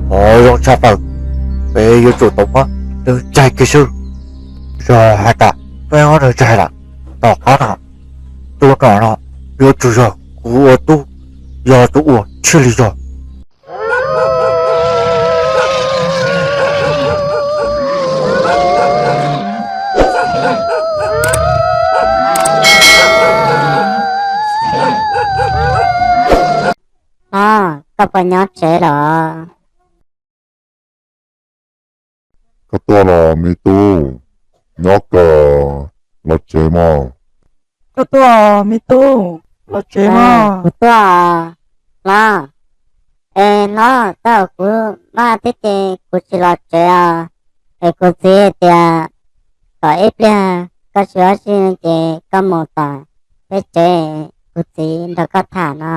Hov zoo tshaj plaws, peb yuav tsum tau muab nws ntsaig kiag xwb. Yog has tas peb muab nws ntsaig lawm, tom qab no tus nom no yuav tsum yog kuv ua tub, yog tus ua thiaj li yog. Hlob, koj puas nyob tsev los? Koj tuaj los me tub, nyob kawg, los tsev mog. Koj tuaj me tub, los tsev mog. Kuv tuaj, hlob. Es hlob, koj ua kuv maj thiab ces kuv tsis los tsev os. Es kuv txiv hais tias kom ib pliag koj tsis ua si ces koj mus tom peb tsev, kuv txiv nrog koj tham no.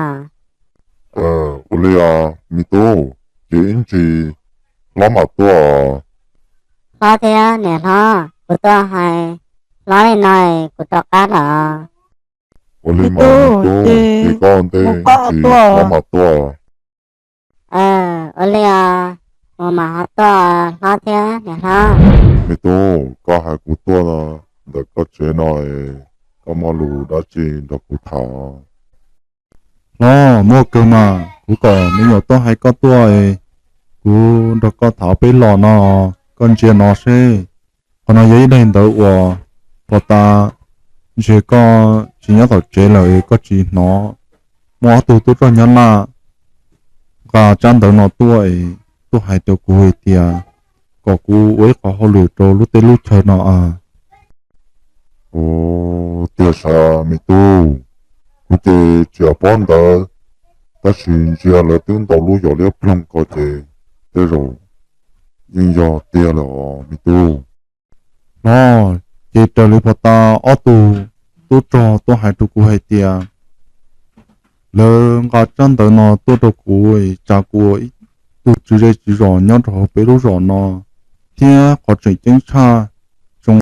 Ua li os me tub, ces ib ntsis hlob mam tuaj. Hlob thiab niam hlob, kuv tuaj hais hlob li no, kuv rov qab los. Ua li mas me tub, ces koj ua ntej, ib ntsis hlob mam tuaj. Ua li os, mus mas ho tuaj hlob thiab niam hlob. Me tub, koj hais kuv tuaj ntawm koj tsev no, koj muaj lus dab tsi nrog kuv tham? Hlob, muaj kawg mas, kuv kom me nyuam tuaj hais koj tuaj, kuv nrog koj tham peb los no, koj ntsia no seb. Qhov no yog ib daim ntawv uas puag ta ntshe koj tsis nyob tom tsev lawm koj tsis hnov. Muaj ob tug tub rog Nyab Laj nqa tsab ntawv no tuaj es tuaj hais rau kuv hais tias kom kuv ua ib qhov hauj lwm rau lub teb lub chaw no a. Ua tiag sav me tub, kuv ces tsis paub ntawv, tab sis ntsia lawv twb ntaus lub yos liab ploog ko ces tej zaum yeej yog tiag lawm os me tub. Hlob, ces raws li puag ta ob tug tub rog tuaj hais rau kuv hais tias lawv nqa tsab ntawv no tuaj rau kuv tsa kuv ua ib tug tswv zej tswv zos nyob rau hauv peb lub zos no, thiab qhov tseem ceeb tshaj, tsoom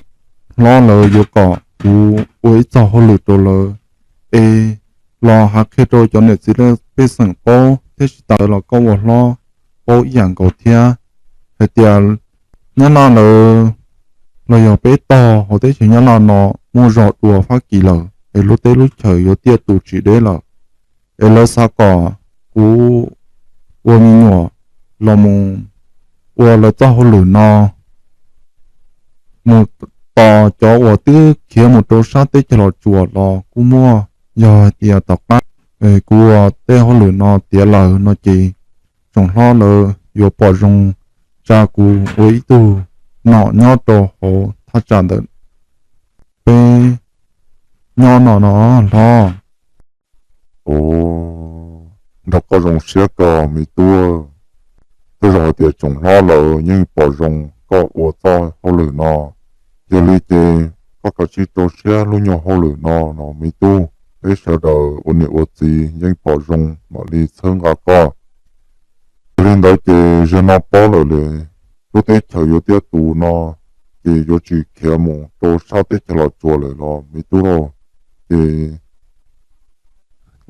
hlob lawv yuav kom kuv ua ib txog hauj lwm rau lawv, es los hais qhia rau cov niam txiv pej xeem paub thiab tsis tas ntawd los koj ua hlob paub ib yam nkaus thiab, hais tias Nyab Laj lawv los yog peb tog hauv teb chaws Nyab Laj no muaj zog dua Fab Kis lawm es lub teb lub chaws yuav tiaj tus tsis deb lawm, es lawv xav kom kuv ua me nyuam los mus ua lawv txoj hauj lwm no, mus tos cov uas twb khiav mus rau sab teb chaws Los Tsuas los kuj muaj. Yog hais tias tom qab kuv ua tej hauj lwm no tiav lawm no ces tsoom hlob lawv yuav pom zoo tsa kuv ua ib tug nom nyob rau hauv thaj tsam ntawm peb nyob no no hlob. Ua, nrog koj zoo siab kawg me tub. Tej zaum hais tias tsoom hlob lawv yeej pom zoo koj ua txoj hauj lwm no, yog li ces koj kav tsij rau siab lub nyuag hauj lwm no no me tub. Peb sawv daws ua niam ua txiv yeej pom zoo mam li txhawb nqa koj. Yog li ntawd ces zaum no paub lawm li, lub teb chaws yuav tiaj tus no ces yuav tsis khiav mus rau sab teb chaws Los Tsuas lawm los me tub lauj. Ces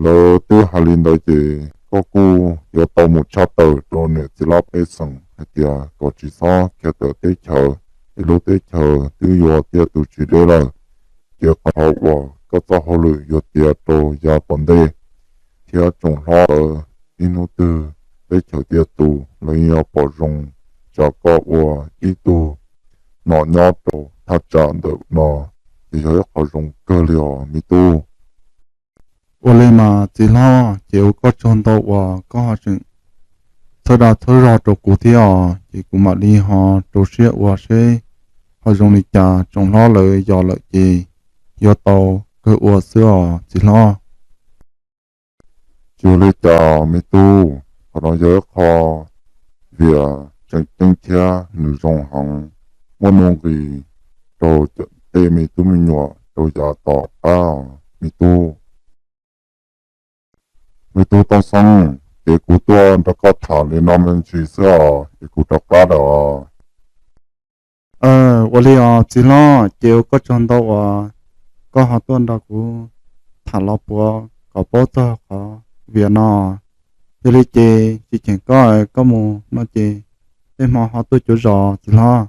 lawv twb hais li ntawd ces koj kuj yuav tau mus tshaj tawm rau niam txiv laj pej xeem hais tias kom tsis txhob khiav tawm teb chaws, es lub teb chaws twb yuav tiaj tus tsis deb lawm. Ces qhov uas koj txoj hauj lwm yuav tiav rau yav tom ntej, thiab tsoom hlob lawv ib hnub twg teb chaws tiaj tus lawv yeej yuav pom zoo tsa koj ua ib tug nom nyob rau thaj tsam ntawm no, ces yog ib qho zoo kawg li os me tub. Ua li mas txiv hlob, ces ua koj tsaug ntau uas koj ho tseem txhawb dag txhawb zog rau kuv thiab os, ces kuv mam li ho rau siab ua seb ho zoo li cas, tsoom hlob lawv yos lawm ces yuav tau kawg ua xwb os txiv hlob. Tsis ua li cas me tub, qhov no yog ib qho viam tseem ceeb thiab nws zoo heev, muaj nuj nqis rau tej me tub me nyuam rau yav tom qab me tub. Me tub Tooj Xeeb, ces kuv tuaj nrog koj tham li no me ntsis xwb os, ces kuv rov qab lawm os. Ua li os txiv hlob, ces ua koj tsaug ntau uas koj ho tuaj nrog kuv tham los puav kom paub txog qhov viam no. Yog li ces tsis cheem koj, koj mus no ces tej hmo ho tuaj cuav zos txiv hlob.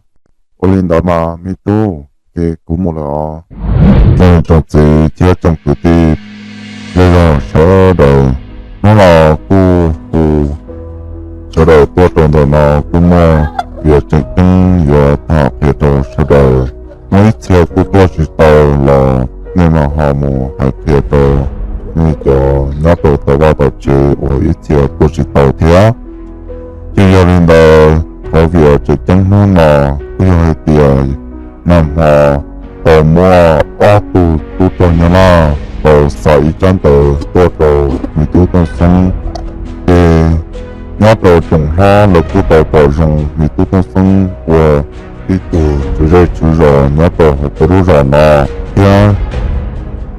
Ua li ntawd mas me tub, ces kuv mus lawm os. Tsoom niam tsoom txiv thiab tsoom kwv tij, zej zog sawv daws, hnub no kuj hu sawv daws tuaj rau ntawm no kuj muaj yam tseem ceeb yuav tham qhia rau sawv daws. Muaj ib txhia kuj tuaj tsis tau los nej mam ho mus hais qhia rau nej cov nyob rau tom vaj tom tsev uas ib txhia tuaj tsis tau thiab. Ces yog li ntawd, qhov vim tseem ceeb hnub no kuj yog hais tias nag hmo tau muaj ob tug tub rog Nyab Laj tau xa ib tsab ntawv tuaj rau me tub Tooj Xeeb. Ces nyob rau tsoom hlob lawv kuj tau pom zoo me tub Tooj Xeeb ua ib tug tswv zej tswv zos nyob rau hauv peb lub zos no thiab.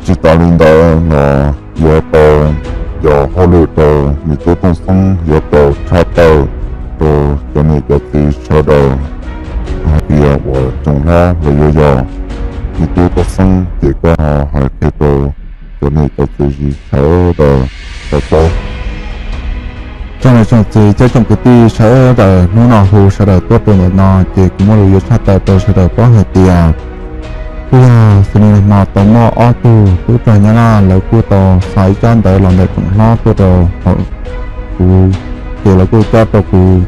Tsis tas li ntawd los yuav tau yog hauj lwm rau me tub Tooj Xeeb yuav tau tshaj tawm rau cov niam cov txiv sawv daws hais tias uas tsoom hlob los yuav yog me tub Tooj Xeeb ces koj ho hais qhia rau cov niam cov txiv sawv daws tau paub. Tsoom niam tsoom txiv thiab tsoom kwv tij sawv daws, hnub no hu sawv daws tuaj rau ntawm no ces kuv muaj lus yuav tshaj tawm rau sawv daws paub hais tias kuj yog xws li nag hmo tau muaj ob tug tub rog Nyab Laj lawv kuj tau xa ib tsab ntawv los ntawm tsoom hlob tuaj rau hauv kuv, ces lawv kuj cob rau kuv.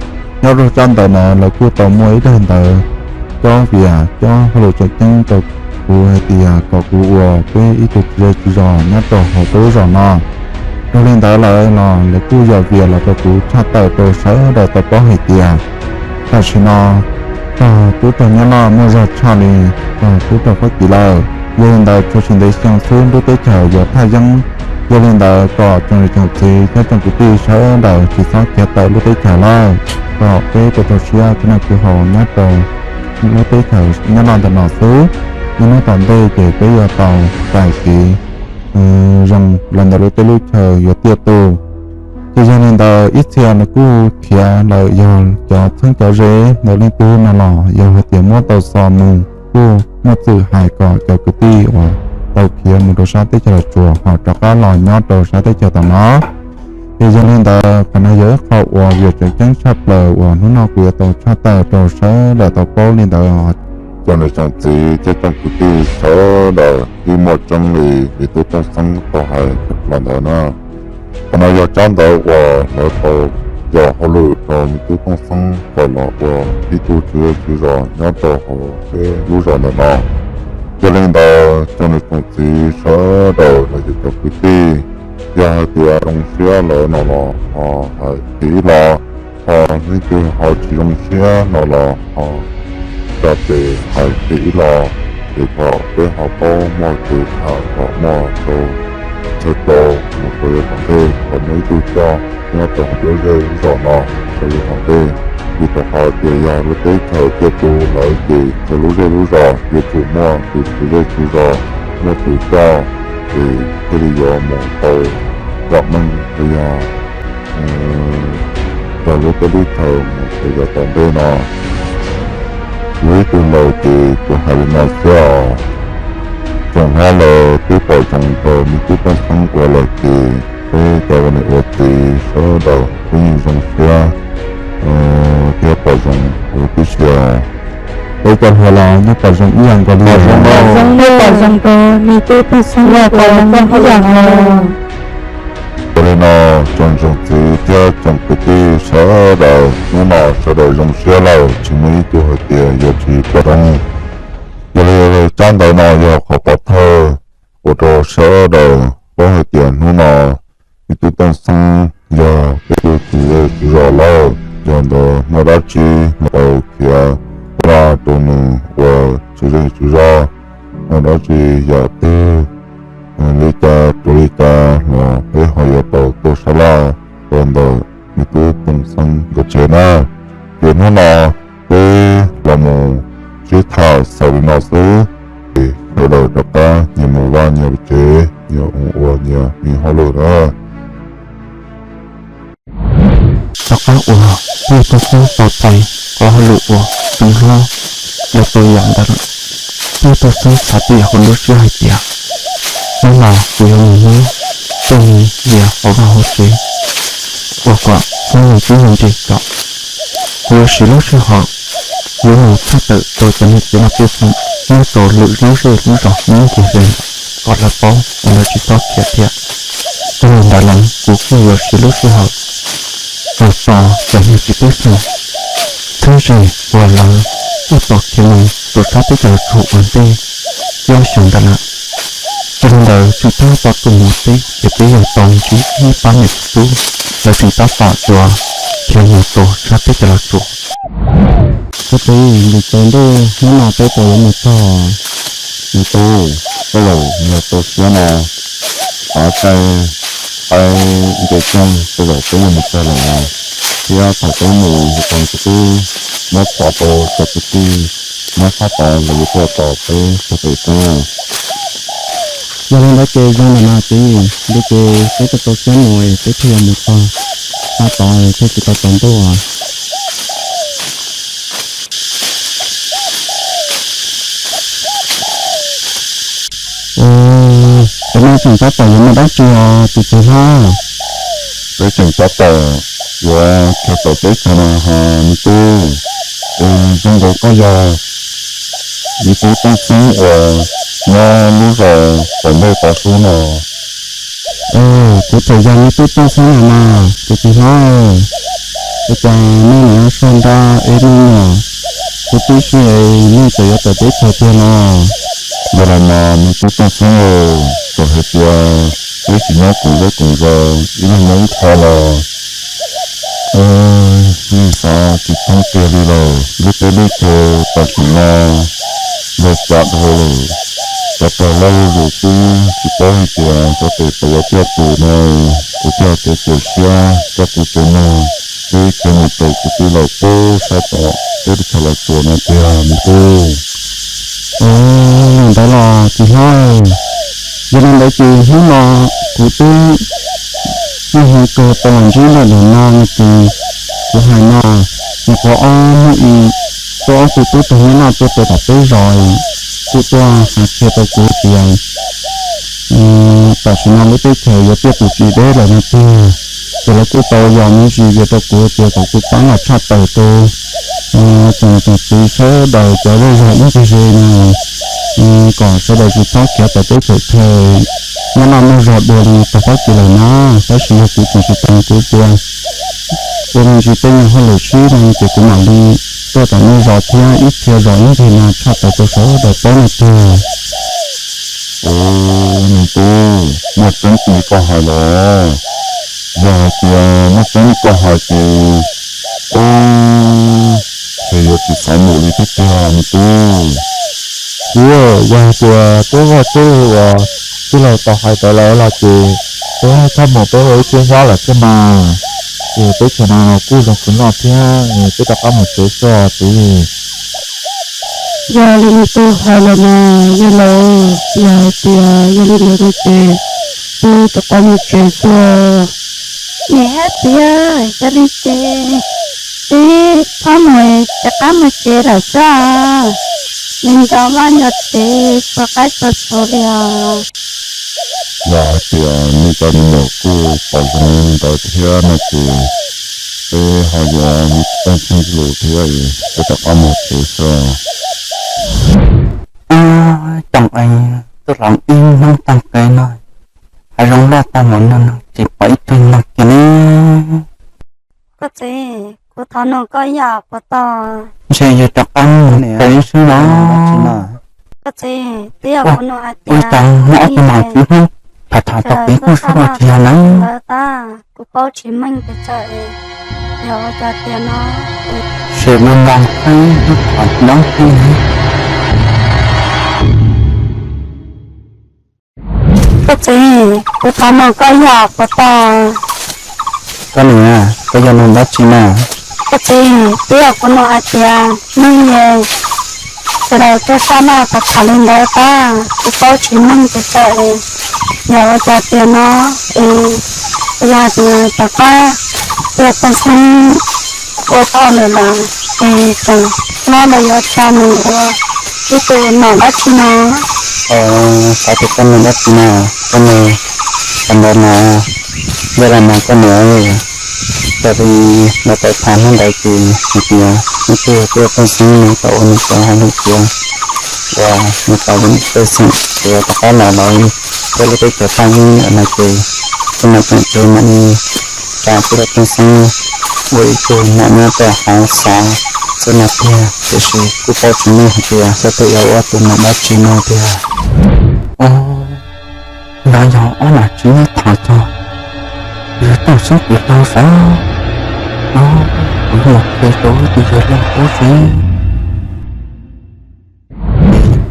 Nyob rau tsab ntawv ntawd lawv kuj tau muaj ib daim ntawv cob vias cob hauj lwm tseem ceeb rau kuv hais tias kom kuv ua peb ib tug tswv zej tswv zos nyob rau hauv peb lub zos no. Yog li ntawd lawm los lawv kuj yog vias los rau kuv tshaj tawm rau sawv daws tau paub hais tias tam sim no tog tub rog Nyab Laj muaj zog tshaj li tog tub rog Fab Kis lawm. Yog li ntawd tshuav tsis ntev xyoo xwb lub teb chaws yuav thaj yeeb. Yog li ntawd kom tsoom niam tsoom txiv thiab tsoom kwv tij sawv daws tsis txhob khiav tawm lub teb chaws lawm, kom peb tau rau siab khwv noj khwv haus nyob rau lub teb chaws Nyab Laj ntawm no xwb. Ib hnub tom ntej ces peb yuav tau txais kev zoo los ntawm lub teb lub chaw yuav tiaj tus. Ces yog li ntawd ib txhia lawv kuj khiav lawm, yog cov txheeb cov ze ntawm leej twg no los yog hais tias muab tau xov mus kuj muaj txwm hais kom cov kwv tij uas tau khiav mus rau sab teb chaws Los Tsuas ho rov qab los nyob rau sab teb chaws tom no. Ces yog li ntawd qhov no yog ib qho uas yam tseem ceeb tshaj plaws uas hnub no kuv yuav tau tshaj tawm rau sawv daws tau paub li ntawd. Cov niam tsoom txiv thiab tsoom kwv tij sawv daws, yeej muaj tseeb li me tub Tooj Xeeb tau hais los ntawd na. Qhov no yog tsab ntawv uas lawv tau yog hauj lwm rau me tub Tooj Xeeb kom los ua ib tug tswv zej tswv zos nyob rau hauv peb lub zos ntawm no. Yog li ntawd cov niam tsoom txiv sawv daws los yog cov kwv tij, yog hais tias zoo siab lawm no los ho hais qhia ib los, ho leej twg ho tsis zoo siab no los ho tsa tes hais qhia ib los, ces kom peb ho paub muaj kev tham kom muaj rau chaw rau mus rau yav tom ntej kom muaj ib tug coj nyob rau hauv lub zej lub zos no rau yav tom ntej. Vim rau qhov tias yog lub teb chaws tiaj tus lawm ces txhua lub zej lub zos yuav tsum muaj tus tswv zej tswv zos, muaj tus coj, ces thiaj li yuav mus tau vam meej rau yog rau lub teb lub chaws mus rau yav tom ntej no. Kuv ib tug laus ces kuv hais li no xwb os. Tsoom hlob lawv twb pom zoo rau me tub Tooj Xeeb ua lawm ces peb cov ua niam ua txiv sawv daws peb yeej zoo siab thiab pom zoo huv tib si. Peb cov hluas los yeej pom zoo ib yam nkaus li. Peb pom zoo rau me tub Tooj Xeeb ua zoo ib yam nkaus. Yog li no, tsoom niam tsoom txiv thiab tsoom kwv tij sawv daws, hnub no sawv daws zoo siab lawm, tsis muaj ib tug hais tias yuav tsis pom zoo. Yog li tsab ntawv no yog qhov pov thawj ua rau sawv daws paub hais tias hnub no me tub Tooj Xeeb yog peb tug tswv zej tswv zos lawm. Yog ntawd muaj dab tsi los tau khiav laj rau nws ua tswv zej tswv zos, muaj dab tsi yam twg li cas rau li cas los peb ho yuav tau tuaj sab laj rau ntawm me tub Tooj Xeeb nkawd tsev na. Ces hnub no peb los mus sib tham xaus li no xwb, ces sawv daws rov qab nyias mus vaj nyias tsev, nyias ua nyias me hauj lwm na. Tom qab uas peb tau xub tau tais qhov hauj lwm uas tsoom hlob lawv tau yam ntawd lawm, peb tau xub xav txij hauv lub siab hais tias hnub no kuv yuav mus muab tej me vias hauv vaj hauv tsev ua kom txhob mus tib mus nrig kom kuv yuav siv lub sij hawm yuav mus tshaj tawm rau cov niag txiv laj pej xeem nyob rau lwm lub zej lub zos nyob ncig ze ntawd kom lawv paub uas lawv tsis txhob khiav thiab. Yog li ntawd los kuv kuj yuav siv lub sij hawm mus txog cov niag txiv pej xeem txheeb ze uas lawv kuj tau khiav mus rau sab teb chaws Los Tsuas ua ntej tib ob xyoos ntawd lawm. Yog li ntawd tseem tab tom tuaj mus teb ces peb yuav tau ntsib ib pab niam txiv tub lawv tseem tab tom yuav khiav mus rau sab teb chaws Los Tsuas. Koj txiv, ntim tsaus ntuj hnub no peb puas yuav mus txog? Me tub, tej zaum yog tau siab no, xav caij qaib nce ceeb tej zaum peb yuav mus txog lawm os. Thiab thaum peb mus mus txog kuv twb muab phov rau cov kwv tij nyob sab tod lawv yuav tuaj tos peb sawv daws thiab. Yog li ntawd ces zoo lawm mas txiv, li ces peb tau tau siab mus es peb thiaj yuav mus txog sab tod thiaj tsis tau tsaus ntuj. Cov no tseem tab tom yuav mus dab tsi os tus txiv hlob? Peb tseem tab tom yuav khiav tawm teb chaws no hos me tub. Es zoo nkaus koj yog me tub Tooj Xeeb uas nyob lub zos tom ntej tod xwb no. Kuv txawm yog me tub Tooj Xeeb no mas tus txiv hlob, ua cas nej niaj hnub soj nrab eb me nyuam, kuv twb sib es nej txawm yuav tawm teb chaws tiag no. Yog los mas me tub Tooj Xeeb, txawm hais tias peb tsis nyob koom zej koom zos ib leeg nyob ib qho los yeej xav tsis thoob kiag li lawm. Lub teb lub chaw tam sim no yog cav dhau lawm, cov pog laus zus twb tsis paub hais tias xyov tes puas yuav coj tus no. Kuv thiaj txiav txim siab coj kuv tus neeg peb khiav mus txog kuv tij laug pem sab tom teb chaws Los Tsuas no tiag me tub. Ua li ntawd los txiv hlob, yog li ntawd ces hnub no kuv twb muaj hmoo kawg tau los ntsib nej lawm no ces kuv hais no, nyuam qhuav ob hnub ib, tuaj ob tug tub rog Nyab Laj tuaj rau tom peb zos, kuj tuaj hais qhia rau kuv tias tam sim no lub teb chaws yuav tiaj tus tsis deb lawm no tiag, ces lawv kuj tau yos me ntsis vias rau kuv tias kom kuv pab los tshaj tawm rau tsoom niam tsoom txiv sawv daws cov zej zog ib ncig ze no, kom sawv daws tsis txhob khiav tawm teb chaws chaw, Nyab Laj muaj zog dua li tag fab kis lawm na. Tab sis yog kuv tseem tsis tau kuv tias ua me ntsis tej nyuag hauj lwm sib no ces kuv mam li tuaj tom nej zos thiab ib txhia zos ib ncig no tshaj tawm rau sawv daws paub no tiag. Ua me tub, muaj tseeb li koj hais los? Yog hais tias muaj tseeb li koj hais ces, ub, ces yuav tsis xav mus li thiab tiag me tub. Txiv, yog hais tias tub Vaj Tswb uas tij laug tau hais ntawd lawm los ces peb txhob mus, peb ua ib siab nyob lawm thiab mas. Ces teb chaws no kuj zoo khwv noj thiab, peb rov qab mus tsev xwb txiv. Yog li me tub hais los mas yawg laus, yog hais tias yog li ntawd no ces peb rov qab mus tsev xwb. Niam hab txiv, yog li ces peb txhob mus, rov qab mus tsev lawm xwb. Nco vaj nco tsev, txhua qaib txhua txhua li os. Yog hais tias nej cov me nyuam kuj pom zoo li ntawd thiab no ces peb ho yuav mus txog txij lus thiab, peb rov qab mus tsev xwb. Ub, coj nqe tuaj los ib hnub tag nqe no, hav zoov loj tag npaum no no tsis pom ib tug neeg kiag li. Koj txiv, kuv thov nug koj ib yam puas tau? Ntshe yog rov qab mus tsev xwb no. Koj txiv, twb yog kuv nug hais tias, ua cas muaj ob tug nom tswv hnub tham tham tau kev kuj sub ua tsis yog na. Ntawd tab kuv paub tsis meej pes tsawg, yog ua cas tias no, sawv mus npog qeeb hnub qhov nyob qeeb na. Koj txiv, kuv thov nug koj ib yam puas tau? Koj niam, koj yog nug dab tsi na? Koj txiv, twb yog kuv nug hais tias neeg sawv daws tuaj sab laj tham tham li ntawd tab kuv paub tsis meej pes tsawg, yog ua cas tias no es yog hais tias tom qab tuaj tau xeeb ua tau lawm los es tseem hlob los yuav tsa nws ua ib tug nom dab tsi no? Xav tias koj nug dab tsi na, koj nug qhov ntawd na, yog los mas koj niam, Raws li lawv tau tham hnub ntawd ces hais tias hnub twg Tij Laug Tooj Xeeb nws tau ua nws cov hauj lwm tiav uas nws tau pej xeem tiav rov qab los lawm, thiab lub teb chaws Paj Yeeb no ces txoj no tseem tseg mam li tsa Tij Laug Tooj Xeeb ua ib tug nom nyob rau hauv xav txoj no tiag, tiam sis kuj paub tsis meej hais tias xyov tus yuav ua tus nom dab tsi no tiag. Os, no yog ob nam tsis nyob tham txog yawg Tooj Xeeb tus hlau sav. Os, kuv mus qhia rau wb tus yawg Looj Kub seb.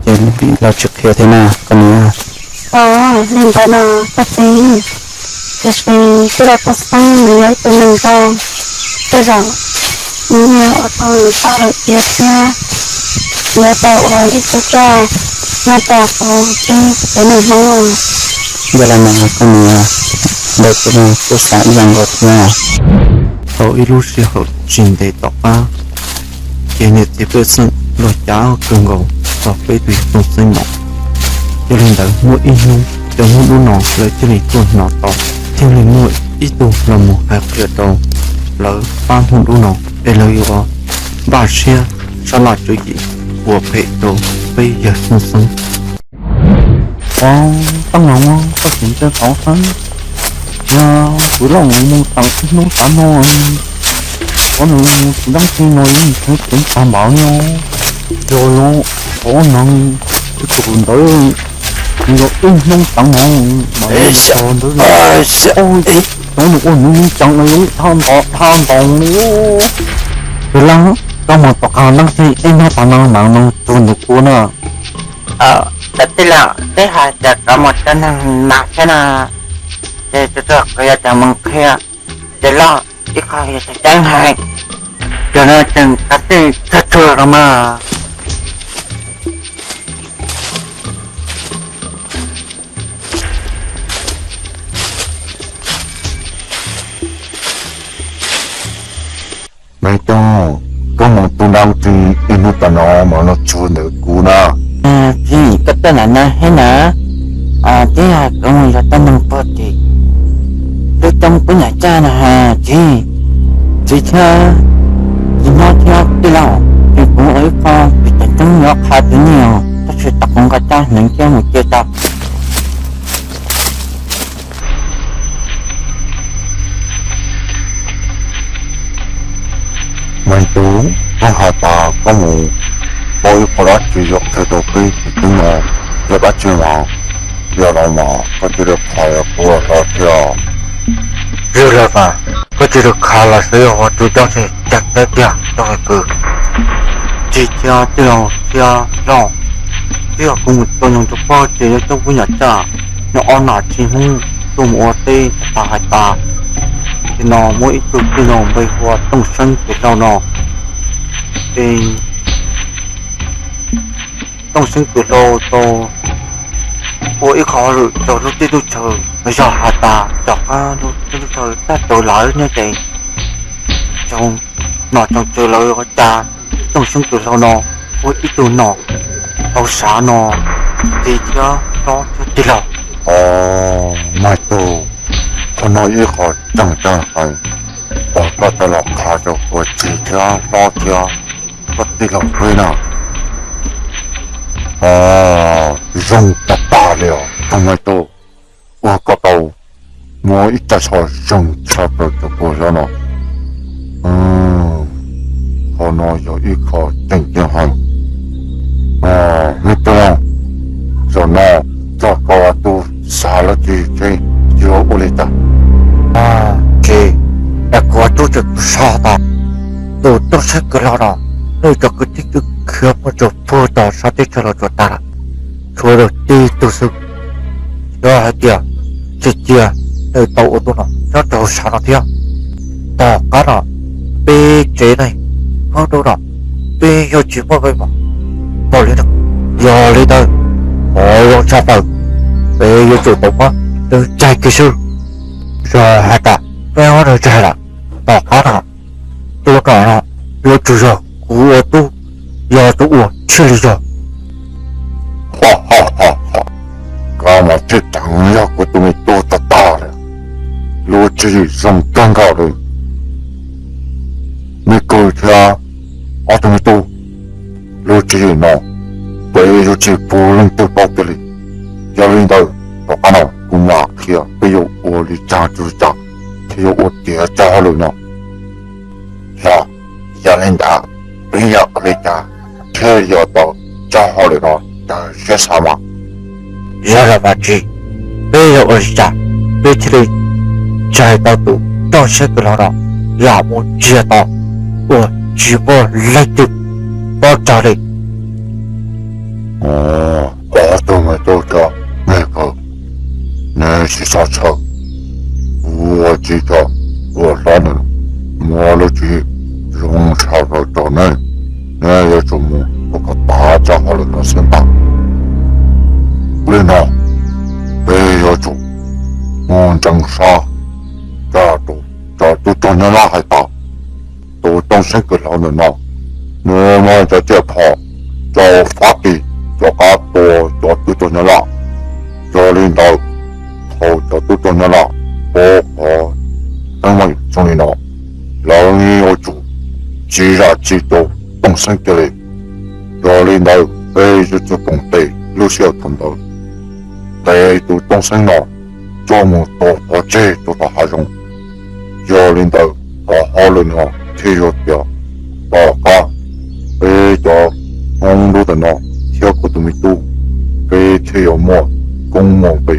Ces los tsis qhia thiab na koj niam. Os, li ntawd no koj txiv, tiam sis Tij Laug Tooj Xeeb nws yog ib tug neeg zoo, tej zaum nws yeej ua tau nws txoj hauj lwm tiav thiab, nws tau ua ib tug coj nyob rau hauv peb tsev neeg Hmoob. Yog li no koj niam, ntawd kuv kuj xav ib yam nkaus thiab. Tau ib lub sij hawm tsis ntev tom qab, ces niam txiv pej xeem luag cav kawg nkaus txog peb tus yawg Tooj Xeeb no. Yog li ntawd muaj ib hnub cov Hmoob Dub no lawv thiaj li tuaj hnov tau, thiaj li muaj ib tug los mus hais qhia rau lawv pab Hmoob Dub no es lawv yuav npaj siab sab laj tswv yim ua phem rau peb yawg Tooj Xeeb. Os, Tooj Looj, koj tsis ntseeg kuv xwb, yog kuv Looj mus mus tau ib hnub tav no, qhov nws mus tus dab tsi no yeej mus tsev tag npaum li os. Yog los qhov no tus ntawd nws yog ib hnub tav no mas nws yog ntawd li. Cov nws ua nws li cas no yog thaj npaum thaj npaum li. Tus Looj, koj mus tom qab dab tsi ib hnub tav no mas nws tsuas ntawm kuv na. Cov tij laug, twb hais tias kom mus cov neeg nas thiab na, ces tsuas tsuas kom yog cov mus qhia, ces loj ib qho yog cov ceeb heev, cov no tseem kav tsij txog tsuag los mas. Maiv Tooj, koj mus tus dab tsi ib hnub tav no mas nws tsuas ntawm kuv na. Txiv, koj tuaj nram no thiab na, twb yog koj mus yos tau neeg puag tim lub roob pub nyam caj no ha txiv. Txiv thiab, txiv hlob thiab tij laug, ces kuv ua ib qho pem cov roob yuav qha tus nyiaj os, tab sis tab kuv nqa caj hneev thiab mus cia tau. Maiv Tooj, koj has tas koj mus paub ib qho dab tsi yuav qhia rau peb tus tub no, yog dab tsi mas, yog los mas koj cia li qha los kuv hlo thiab. Yog li mas koj cia li qha los xwb, yog ua tus coj tseem ceeb thiab tiag coj hais kwv. Txiv thiab tij laug thiab hlob, twb yog kuv mus tua noog rau koj ces yuav coj pub nyam caj, nws ob nam tsis hnub tuaj mus ua teb tas hais tas. Ces no muaj ib tug tij laug npe hu ua Tooj Xeeb tus hlau no, ces Tooj Xeeb tus hlau tau ua ib qho hauj lwm rau lub teb lub chaw, mas yog has tas tom qab lub teb lub chaw tag rau lawm no ces tsoom nom tsoom tswv lawv ua cas Tooj Xeeb tus hlau no ua ib tug nom hauv sav no. Txiv thiab hlob thiab tij laug, Maiv Tooj, qhov no ib qho tseem ceeb heev, koj tau los qha rau kuv txiv thiab hlob thiab koj tij laug peb na. Zoo tag tag li os Maiv Tooj, ua koj tau muab ib tag nrho zoo tshaj plaws rau kuv hlob no. Qhov no yog ib qho tseem ceeb heev. Maiv Tooj, zaum no txog koj ua tub xav lawm tsis tseeb yuav ua li cas? Ces kuv ua tub ces kuv xav tas tus Tooj Xeeb tus hlau no, nws cov kwv tij twb khiav muaj tsaug puag tom sab teb chaws los tsuas tag lawm, tshuav tib tug xwb. Yog hais tias tseem cia nws tau ua tub no nyob rau hauv sav no thiab, tom qab no peb tsev neeg Hmoob Dub no peb yuav tsis muaj mej mom npaum li no. Yog li ntawd, qhov zoo tshaj plaws peb yuav tsum tau muab nws txais kiag xwb. Yog hais tias peb muab nws txais lawm, tom qab no tus nom no yuav tsum yog kuv ua tub, yog tus uas thiaj li yog. Koj mas tseem ceeb yog kuv tus me tub tag tag li, lub tswv yim zoo kawg nkaus li. Ob tug me tub, lub tswv yim no peb yuav tsis pub leej twg paub kiag li. Yog li ntawd, tom qab no kuv mam qhia peb yuav ua li cas rau li cas thiaj yuav ua tiav txoj hauj lwm no. Los yog li ntawd, peb yuav ua li cas thiaj yuav tau txoj hauj lwm no raws siab xav mas? Yog los mas tsis, peb yuav ua li cas peb thiaj li txais tau tus Tooj Xeeb kws hlob no los mus nrhiav tau uas tsis muaj leej twg paub txog li? Ob tug me tub, cov me kawg, neb tsis txhob txhawj. Kuv ua txiv tsov uas hlob ntawm no muaj lub tswv yim zoo tshaj plaws rau neb. Neb yuav tsum mus ua kom tag txoj hauj lwm no xwb ntag. Li no, peb yuav tsum mus ntseev sab, coj tus, cov tub rog Nyab Laj hais tias tus Tooj Xeeb kws hlob ntawm no, nws muab cov tsiaj phom rau Fab Kis rov qab tua cov tub rog Nyab Laj. Yog li ntawd, thaum cov tub rog Nyab Laj pom qhov teeb meem zoo li no, lawv yeej yuav tsum tsis zam txim rau Tooj Xeeb kiag li. Yog li ntawd, peb yuav tsum koom tes lub sij hawm thaum ntawd ntes tus Tooj Xeeb no coj mus tua pov tseg rau tom hav zoov. Yog li ntawd, txoj hauj lwm no thiaj yuav tiav. Tom qab, peb cov Hmoob ntawm no thiab kuv tus me tub, peb thiaj yuav muaj koob muaj npe,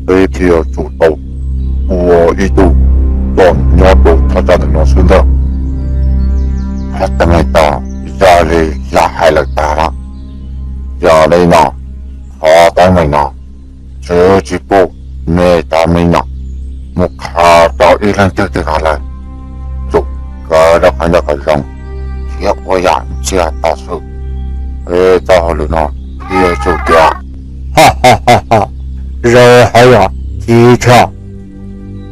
peb thiaj yuav tsum tau ua ib tug coj nyob rau thaj tsam ntawm no xwb ntag. Hais tau li, yog li yog hais lawm tag lawm. Yog li no, qhov teeb meem no, tsis, tsis pub me cov me nyuam mus qha rau ib leej twg kiag li lawm. Tsum kawm rau qhov ncauj kom zoo thiab ua yam ntxiag to xwb, peb txoj hauj lwm no thiaj yuav tsum tiav. Zoo heev yog txiv tsov,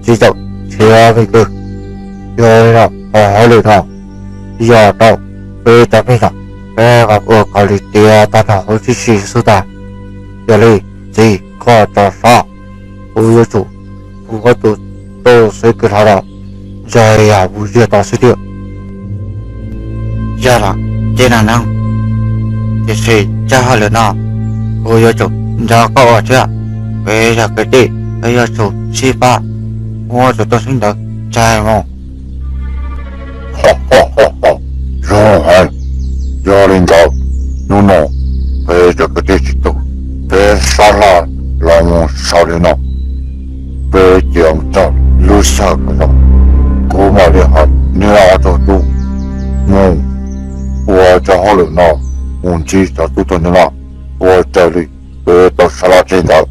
txiv txawm txhiaj me kawg. Yog li no, qhov hauj lwm no yog rau peb cov me nyuam, peb mam ua kom li tiav tag nrho huv tib si xwb ntag. Yog li, txiv, koj tso sab, kuv yuav tsum hu koj tus Tooj Xeeb kws hlob no ntsia yam mus ntsiag to xwb tiag. Yog los, txiv nam noog, tiam sis txoj hauj lwm no kuv yuav tsum nrog koj ua thiab. Peb yog kwv tij, peb yuav tsum sib pab muab tus Tooj Xeeb ntawd txais mus. Zoo heev. Yog li ntawd, hnub no peb cov kwv tij tsis tu, peb sab laj los mus saum li no, peb cia mus txog lub sij hawm kom zoo, kuv mam li hais neb ob tug tub mus ua cov hauj lwm no, mus ntsib cov tub rog Nyab Laj ua raws li peb tau sab laj tseg ntawd.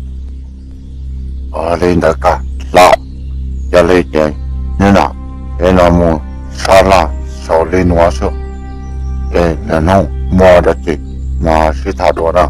Ua li ntawd kawg los, yog li ces hnub no peb no mus sab laj xaus li no xwb, es lwm hnub muaj dab tsi mas sib tham dua na.